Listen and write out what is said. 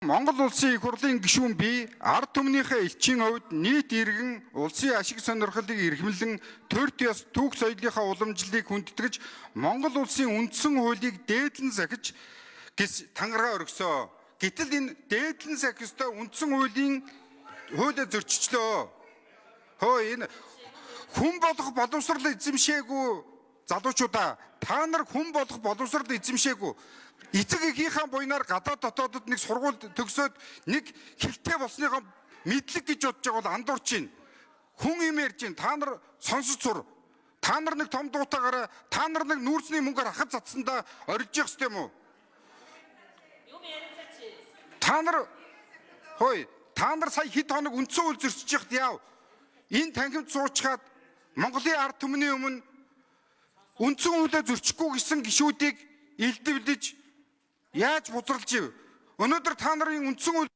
Монгол улсын их хурлын гишүүн би ард түмнийхээ элчийн хувьд нийт иргэн улсын ашиг сонирхлыг эрхэмлэн төрт ёс түүх соёлынхаа уламжлалыг хүндэтгэж Монгол улсын үндсэн хуулийг дээдлэн сахиж гэс тангараа өргөсөө. Гэтэл энэ дээдлэн сахих ёстой үндсэн хуулийн хуулиа зөрчичлөө. Хөө энэ хүн болох боловсрол эзэмшээгүй залуучуудаа, та нар хүн болох боловсрол эзэмшээгүй. Эцэг эхийнхээ буйнаар гадаад дотоодод нэг сургууль төгсөөд нэг хилтэй болсныхоо мэдлэг гэж бодож байгаа бол андуурч байна. Хүн юм ярьж байна. Та нар сонсож сур. Та нар нэг том дуутаагаараа, та нар нэг нүүрсний мөнгөөр хахад затсандаа орилж явах ёстой юм уу? Та нар хөөе, та нар сая хэд хоног үндсэн хууль зөрчиж яхад яав? Энэ танхимд суучхаад Монголын ард түмний өмнө үндсэн хуулиа зөрчихгүй гэсэн гишүүдийг илдэвлэж яаж бузралж ив? Өнөөдөр та нарын үндсэн хууль